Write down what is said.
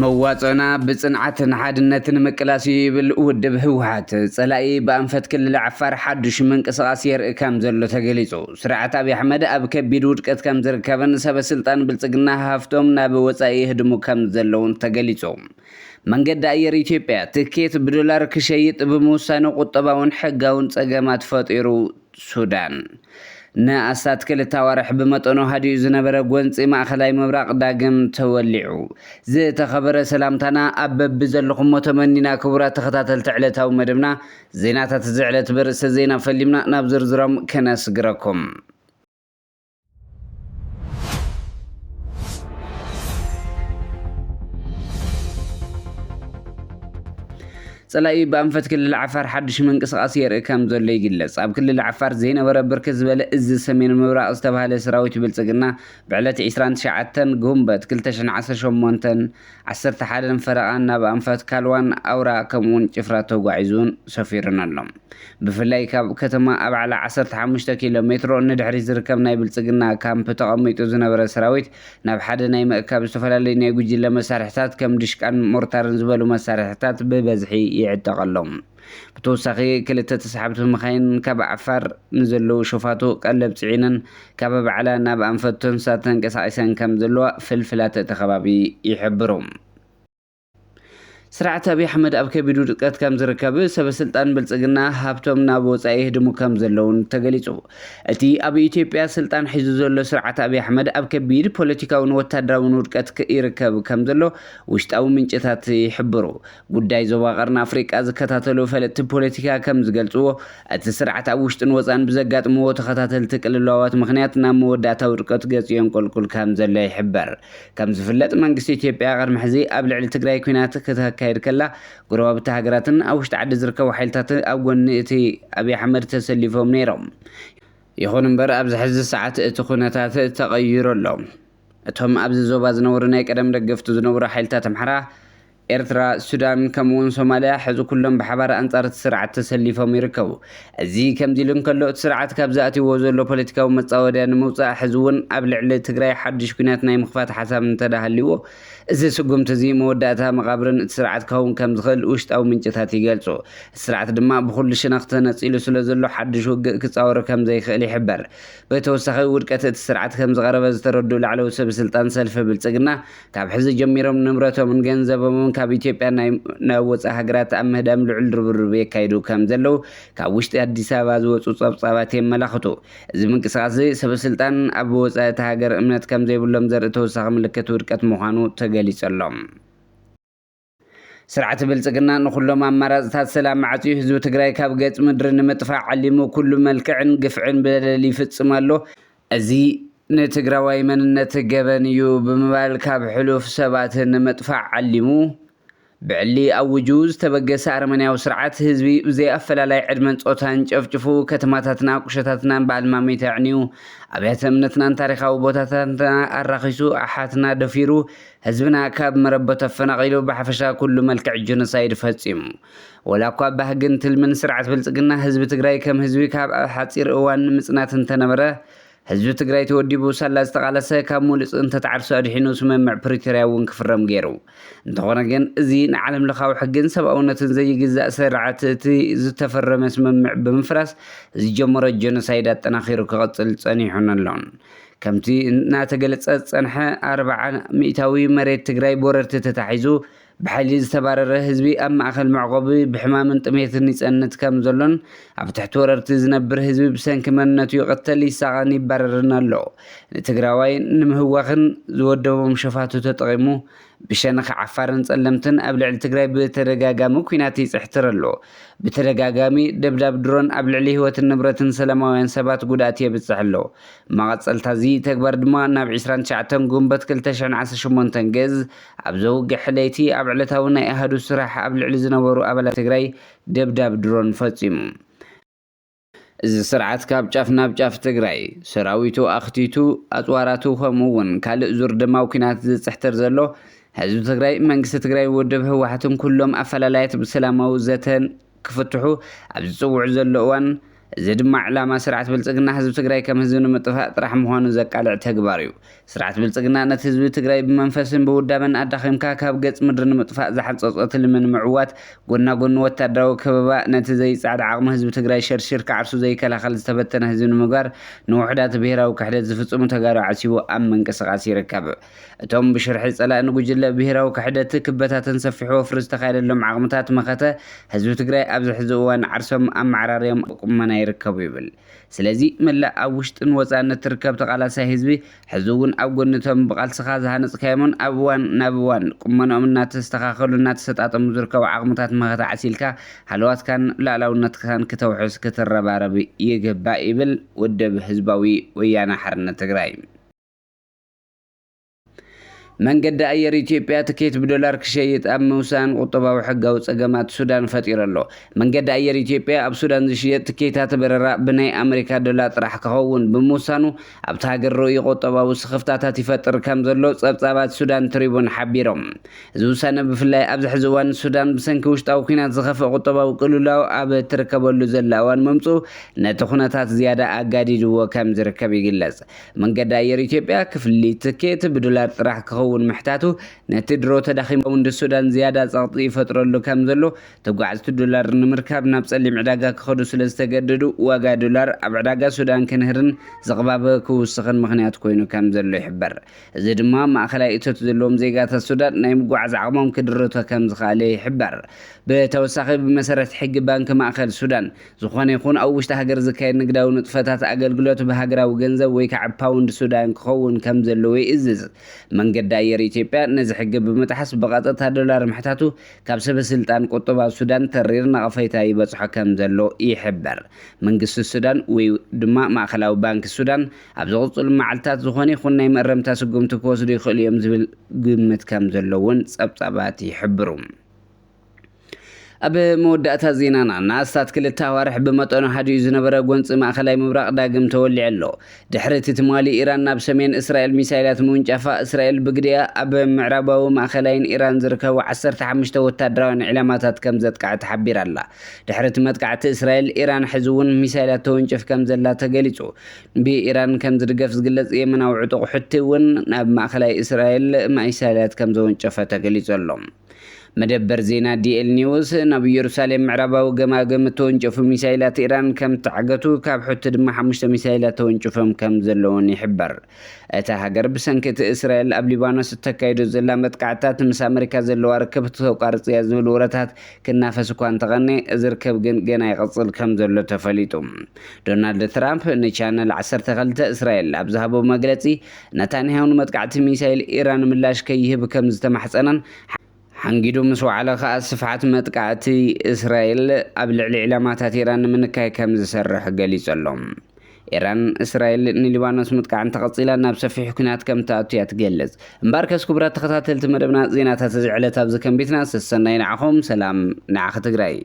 መዋፅኦና ብፅንዓትን ሓድነትን ምቅላስ እዩ ይብል ውድብ ህወሓት። ፀላኢ ብኣንፈት ክልል ዓፋር ሓዱሽ ምንቅስቓስ የርኢ ከም ዘሎ ተገሊፁ። ስርዓት ኣብይ ኣሕመድ ኣብ ከቢድ ውድቀት ከም ዝርከብን ሰበ ስልጣን ብልፅግና ሃፍቶም ናብ ወፃኢ ይህድሙ ከም ዘለውን ተገሊፁ። መንገዲ ኣየር ኢትዮጵያ ትኬት ብዶላር ክሸይጥ ብምውሳኑ ቁጠባውን ሕጋውን ፀገማት ፈጢሩ። ሱዳን። ንኣስታት ክልተ ኣዋርሕ ብመጠኑ ሃዲኡ ዝነበረ ጎንፂ ማእኸላይ ምብራቕ ዳግም ተወሊዑ። ዝተኸበረ ሰላምታና ኣብ በብዘለኹሞ ተመኒና። ክቡራት ተኸታተልቲ ዕለታዊ መደብና ዜናታት እዚ ዕለት ብርእሰ ዜና ፈሊምና ናብ ዝርዝሮም ከነስግረኩም። ጸላኢ ብኣንፈት ክልል ዓፋር ሓድሽ ምንቅስቓስ የርኢ ከም ዘሎ ይግለጽ። ኣብ ክልል ዓፋር ዘይነበረ ብርክት ዝበለ እዚ ሰሜን ምብራቕ ዝተባህለ ሰራዊት ብልጽግና ብዕለት ዕስራን ትሽዓተን ጉንበት ክልተ ሽሕን ዓሰርተ ሸሞንተን ዓሰርተ ሓደን ፈረቓን ናብ ኣንፈት ካልዋን ኣውራ ከምኡውን ጭፍራ ተጓዒዙን ሰፊሩን ኣሎ። ብፍላይ ካብ ከተማ ኣብዓላ ዓሰርተ ሓሙሽተ ኪሎ ሜትሮ ንድሕሪት ዝርከብ ናይ ብልጽግና ካምፕ ተቐሚጡ ዝነበረ ሰራዊት ናብ ሓደ ናይ ምእካብ ዝተፈላለዩ ናይ ጉጅለ መሳርሕታት ከም ድሽቃን ሞርታርን ዝበሉ መሳርሕታት ብበዝሒ ይዕጠቐሎም። ብተወሳኺ ክልተ ተሳሓብቲ መኻይን ካብ ዓፋር ንዘለዉ ሸፋቱ ቀለብ ጽዒነን ካብ ኣብዓላ ናብ ኣንፈት ቶንሳ ተንቀሳቒሰን ከም ዘለዋ ፍልፍላት እቲ ከባቢ ይሕብሩ። ስርዓት ኣብይ ኣሕመድ ኣብ ከቢድ ውድቀት ከም ዝርከብ ሰበ ስልጣን ብልጽግና ሃብቶም ናብ ወጻኢ ይህድሙ ከም ዘለውን ተገሊጹ። እቲ ኣብ ኢትዮጵያ ስልጣን ሒዙ ዘሎ ስርዓት ኣብይ ኣሕመድ ኣብ ከቢድ ፖለቲካውን ወታደራውን ውድቀት ክ-፣ ይርከብ ከም ዘሎ ውሽጣዊ ምንጭታት ይሕብሩ። ጉዳይ ዞባ ቀርኒ ኣፍሪቃ ዝከታተሉ ፈለጥቲ ፖለቲካ ከም ዝገልጽዎ፣ እቲ ስርዓት ኣብ ውሽጥን ወጻን ብዘጋጥምዎ ተኸታተልቲ ቅልውላዋት ምኽንያት ናብ መወዳእታ ውድቀት ገጹ የንቆልቁል ከም ዘሎ ይሕበር። ከም ዝፍለጥ መንግስቲ ኢትዮጵያ ቅድሚ ሕዚ ኣብ ልዕሊ ትግራይ ኲናት ክተካይድ ከላ፣ ጎረባብቲ ሃገራትን ኣብ ውሽጢ ዓዲ ዝርከቡ ሓይልታት ኣብ ጎኒ እቲ ኣብይ ኣሕመድ ተሰሊፎም ነይሮም። ይኹን እምበር ኣብዚ ሕዚ ሰዓት እቲ ኩነታት ተቐይሩ ኣሎ። እቶም ኣብዚ ዞባ ዝነበሩ ናይ ቀደም ደገፍቱ ዝነበሩ ሓይልታት ኣምሓራ፣ ኤርትራ፣ ሱዳን ከምኡውን ሶማልያ ሕዚ ኩሎም ብሓባር ኣንጻር እቲ ስርዓት ተሰሊፎም ይርከቡ። እዚ ከምዚ ኢሉ እንከሎ እቲ ስርዓት ካብ ዝኣትይዎ ዘሎ ፖለቲካዊ መጻወድያ ንምውጻእ ሕዚ እውን ኣብ ልዕሊ ትግራይ ሓድሽ ኲናት ናይ ምኽፋት ሓሳብ እንተዳሃልይዎ እዚ ስጉምቲ እዚ መወዳእታ መቓብርን እቲ ስርዓት ክኸውን ከም ዝኽእል ውሽጣዊ ምንጭታት ይገልጹ። እቲ ስርዓት ድማ ብኹሉ ሸነኽ ተነጺሉ ስለ ዘሎ ሓድሽ ውግእ ክጻወር ከም ዘይኽእል ይሕበር። ብተወሳኺ ውድቀት እቲ ስርዓት ከም ዝቐረበ ዝተረዱ ላዕለዎት ሰብ ስልጣን ሰልፊ ብልጽግና ካብ ሕዚ ጀሚሮም ንብረቶምን ገንዘቦምን ካብ ኢትዮጵያ ናይ ናብ ወጻኢ ሃገራት ኣብ ምህዳም ልዑል ርብርብ የካይዱ ከም ዘለዉ ካብ ውሽጢ ኣዲስ ኣበባ ዝወጹ ጸብጻባት የመላኽቱ። እዚ ምንቅስቓስ እዚ ሰብ ስልጣን ኣብ ወጻኢ እቲ ሃገር እምነት ከም ዘይብሎም ዘርኢ ተወሳኺ ምልክት ውድቀት ምዃኑ ተገሊጹ ኣሎ። ስርዓት ብልጽግና ንኹሎም ኣማራጽታት ሰላም ዓጽዩ ህዝቢ ትግራይ ካብ ገጽ ምድሪ ንምጥፋእ ዓሊሙ ኩሉ መልክዕን ግፍዕን በደል ይፍጽም ኣሎ። እዚ ንትግራዋይ መንነት ገበን እዩ ብምባል ካብ ሕሉፍ ሰባት ንምጥፋእ ዓሊሙ ብዕሊ ኣውጁ ዝተበገሰ ኣረመኔያዊ ስርዓት ህዝቢ ብዘይ ኣፈላላይ ዕድመን ጾታን ጨፍጭፉ ከተማታትና ቁሸታትናን በዓል ማሚተ ኣዕንዩ ኣብያተ እምነትናን ታሪኻዊ ቦታታትና ኣራኺሱ ኣሓትና ደፊሩ ህዝብና ካብ መረበቱ ኣፈናቒሉ ብሓፈሻ ኩሉ መልክዕ ጀኖሳይድ ፈጺሙ። ወላ እኳ ባህግን ትልምን ስርዓት ብልጽግና ህዝቢ ትግራይ ከም ህዝቢ ካብ ኣብ ሓጺር እዋን ምጽናት እንተነበረ፣ ህዝቢ ትግራይ ተወዲቡ ሳላ ዝተቓለሰ ካብ ሙሉእ ጽንተት ዓርሱ ኣድሒኑ ስምምዕ ፕሪቶርያ እውን ክፍረም ገይሩ። እንተኾነ ግን እዚ ንዓለም ለኻዊ ሕግን ሰብኣውነትን ዘይግዛእ ስርዓት እቲ ዝተፈረመ ስምምዕ ብምፍራስ ዝጀመሮ ጀኖሳይድ ኣጠናኺሩ ክቕጽል ጸኒሑን ኣሎን። ከምቲ እናተገለጸ ዝጸንሐ ኣርብዓ ሚእታዊ መሬት ትግራይ ብወረርቲ ተታሒዙ ብሓይሊ ዝተባረረ ህዝቢ ኣብ ማእኸል መዕቆቢ ብሕማምን ጥሜትን ይጸንት ከም ዘሎን ኣብ ትሕቲ ወረርቲ ዝነብር ህዝቢ ብሰንኪ መንነቱ ይቕተል፣ ይሳቐን፣ ይባረርን ኣሎ። ንትግራዋይ ንምህዋኽን ዝወደቦም ሸፋቱ ተጠቒሙ ብሸነኽ ዓፋርን ጸለምትን ኣብ ልዕሊ ትግራይ ብተደጋጋሚ ኲናት ይጽሕትር ኣሎ። ብተደጋጋሚ ደብዳብ ድሮን ኣብ ልዕሊ ህይወትን ንብረትን ሰላማውያን ሰባት ጉድኣት የብጽሕ ኣሎ። መቐጸልታ እዚ ተግባር ድማ ናብ ዕስራን ትሽዓተን ጉንበት ክልተ ሽሕን ዓሰርተ ሸሞንተን ገዝ ኣብ ዘውግሕ ለይቲ ኣብ ዕለታዊ ናይ ኣሃዱ ስራሕ ኣብ ልዕሊ ዝነበሩ ኣባላት ትግራይ ደብዳብ ድሮን ፈጺሙ። እዚ ስርዓት ካብ ጫፍ ናብ ጫፍ ትግራይ ሰራዊቱ ኣኽቲቱ ኣፅዋራቱ ከምኡ እውን ካልእ ዙር ደማዊ ኲናት ዝፅሕትር ዘሎ ህዝቢ ትግራይ መንግስቲ ትግራይ ውድብ ህወሓትን ኩሎም ኣፈላላያት ብሰላማዊ ዘተን ክፍትሑ ኣብ ዝፅውዑ ዘሎ እዋን እዚ ድማ ዕላማ ስርዓት ብልጽግና ህዝቢ ትግራይ ከም ህዝቢ ንምጥፋእ ጥራሕ ምዃኑ ዘቃልዕ ተግባር እዩ። ስርዓት ብልጽግና ነቲ ህዝቢ ትግራይ ብመንፈስን ብውዳበን ኣዳኺምካ ካብ ገጽ ምድሪ ንምጥፋእ ዝሓንጸጾ ትልሚ ንምዕዋት፣ ጎና ጎኒ ወታደራዊ ከበባ፣ ነቲ ዘይጻዕድ ዓቕሚ ህዝቢ ትግራይ ሸርሺር ክዓርሱ ዘይከላኸል ዝተበተነ ህዝቢ ንምግባር፣ ንውሑዳት ብሄራዊ ክሕደት ዝፍጽሙ ተጋሩ ዓሲቡ ኣብ ምንቅስቓስ ይርከብ። እቶም ብሽርሒ ጸላኢ ንጉጅለ ብሄራዊ ክሕደት ክበታተን ሰፊሑ ወፍሪ ዝተኻየደሎም ዓቕምታት መኸተ ህዝቢ ትግራይ ኣብዚ ሕዚ እዋን ዓርሶም ኣመዓራርዮም ቁመና ይርከቡ ይብል። ስለዚ መላእ ኣብ ውሽጥን ወፃእን እትርከብ ተቓላሳይ ህዝቢ ሕዚ እውን ኣብ ጎኒ እቶም ብቓልስኻ ዝሃነፅካዮምን ኣብ እዋን ናብ እዋን ቁመንኦም እናተስተኻኸሉ እናተሰጣጠሙ ዝርከቡ ዓቕምታት መኸተ ዓሲልካ ሃለዋትካን ሉዓላውነትካን ክተውሕስ ክትረባረብ ይግባእ ይብል ውድብ ህዝባዊ ወያነ ሓርነት ትግራይ። መንገዲ ኣየር ኢትዮጵያ ትኬት ብዶላር ክሸይጥ ኣብ ምውሳን ቁጠባዊ ሕጋዊ ጸገማት ሱዳን ፈጢሩ ኣሎ። መንገዲ ኣየር ኢትዮጵያ ኣብ ሱዳን ዝሽየጥ ትኬታት በረራ ብናይ ኣመሪካ ዶላር ጥራሕ ክኸውን ብምውሳኑ ኣብቲ ሃገር ርኡይ ቁጠባዊ ስኽፍታታት ይፈጥር ከም ዘሎ ጸብጻባት ሱዳን ትሪቡን ሓቢሮም። እዚ ውሳነ ብፍላይ ኣብዚ ሕዚ እዋን ሱዳን ብሰንኪ ውሽጣዊ ኲናት ዝኸፍእ ቁጠባዊ ቅልውላው ኣብ እትርከበሉ ዘላ እዋን ምምጽኡ ነቲ ኩነታት ዝያዳ ኣጋዲድዎ ከም ዝርከብ ይግለጽ። መንገዲ ኣየር ኢትዮጵያ ክፍሊት ትኬት ብዶላር ጥራሕ ክኸውን ምሕታቱ ነቲ ድሮ ተዳኺሙ ፓውንድ ሱዳን ዝያዳ ጸቕጢ ይፈጥረሉ ከም ዘሎ፣ ተጓዓዝቲ ዶላር ንምርካብ ናብ ጸሊም ዕዳጋ ክኸዱ ስለ ዝተገደዱ ዋጋ ዶላር ኣብ ዕዳጋ ሱዳን ክንህርን ዝቕባበ ክውስኽን ምኽንያት ኮይኑ ከም ዘሎ ይሕበር። እዚ ድማ ማእኸላይ እቶት ዘለዎም ዜጋታት ሱዳን ናይ ምጉዓዝ ዓቕሞም ክድርቶ ከም ዝኸኣለ ይሕበር። ብተወሳኺ ብመሰረት ሕጊ ባንኪ ማእኸል ሱዳን ዝኾነ ይኹን ኣብ ውሽጢ ሃገር ዝካየድ ንግዳዊ ንጥፈታት ኣገልግሎት ብሃገራዊ ገንዘብ ወይ ከዓ ፓውንድ ሱዳን ክኸውን ከም ዘለዎ ይእዝዝ። መንገዲ ኣየር ኢትዮጵያ ነዚ ሕጊ ብምጥሓስ ብቐጥታ ዶላር ምሕታቱ ካብ ሰበ ስልጣን ቁጠባ ሱዳን ተሪር ነቐፌታ ይበፅሖ ከም ዘሎ ይሕበር። መንግስቲ ሱዳን ወይ ድማ ማእኸላዊ ባንኪ ሱዳን ኣብ ዝቕፅሉ መዓልታት ዝኾነ ይኹን ናይ መእረምታ ስጉምቲ ክወስዱ ይኽእሉ እዮም ዝብል ግምት ከም ዘሎ እውን ፀብፃባት ይሕብሩ። ኣብ መወዳእታ ዜናና፣ ንኣስታት ክልተ ኣዋርሕ ብመጠኑ ሃዲኡ ዝነበረ ጎንፂ ማእኸላይ ምብራቕ ዳግም ተወሊዑ ኣሎ። ድሕሪ እቲ ትማሊ ኢራን ናብ ሰሜን እስራኤል ሚሳይላት ምውንጫፋ፣ እስራኤል ብግዲኣ ኣብ ምዕራባዊ ማእኸላይን ኢራን ዝርከቡ ዓሰርተ ሓሙሽተ ወታደራውያን ዒላማታት ከም ዘጥቃዐት ሓቢራ ኣላ። ድሕሪ እቲ መጥቃዕቲ እስራኤል፣ ኢራን ሕዚ እውን ሚሳይላት ተወንጭፍ ከም ዘላ ተገሊጹ። ብኢራን ከም ዝድገፍ ዝግለጽ የመናዊ ዕጡቕ ሑቲ እውን ናብ ማእኸላይ እስራኤል ሚሳይላት ከም ዘወንጨፈ ተገሊጹ ኣሎ። መደበር ዜና ዲኤል ኒውስ ናብ ኢየሩሳሌም ምዕራባዊ ገማግም እተወንጨፉ ሚሳይላት ኢራን ከም ተዓገቱ፣ ካብ ሑቲ ድማ ሓሙሽተ ሚሳይላት ተወንጭፎም ከም ዘለውን ይሕበር። እታ ሃገር ብሰንኪ እቲ እስራኤል ኣብ ሊባኖስ እተካይዶ ዘላ መጥቃዕትታት ምስ ኣመሪካ ዘለዋ ርክብ ተቋርጽ እያ ዝብል ወረታት ክናፈስ እኳ እንተቐነ፣ እዚ ርክብ ግን ገና ይቕጽል ከም ዘሎ ተፈሊጡ። ዶናልድ ትራምፕ ንቻነል ዓሰርተ ክልተ እስራኤል ኣብ ዝሃቦ መግለጺ፣ ነታንያሁ ንመጥቃዕቲ ሚሳይል ኢራን ምላሽ ከይህብ ከም ዝተማሕጸነን፣ ሓንጊዱ ምስ ወዓለ ከኣ ስፍሓት መጥቃዕቲ እስራኤል ኣብ ልዕሊ ዒላማታት ኢራን ንምንካይ ከም ዝሰርሕ ገሊጹ ኣሎ። ኢራን፣ እስራኤል ንሊባኖስ ምጥቃዕ እንተቐጺላ ናብ ሰፊሕ ኲናት ከም ትኣቱ እያ ትገልጽ። እምበኣርከስ ክቡራት ተኸታተልቲ መደብና፣ ዜናታት እዚ ዕለት ኣብዚ ከንቢትና። ሰሰናይ ንዓኹም፣ ሰላም ንዓኺ ትግራይ።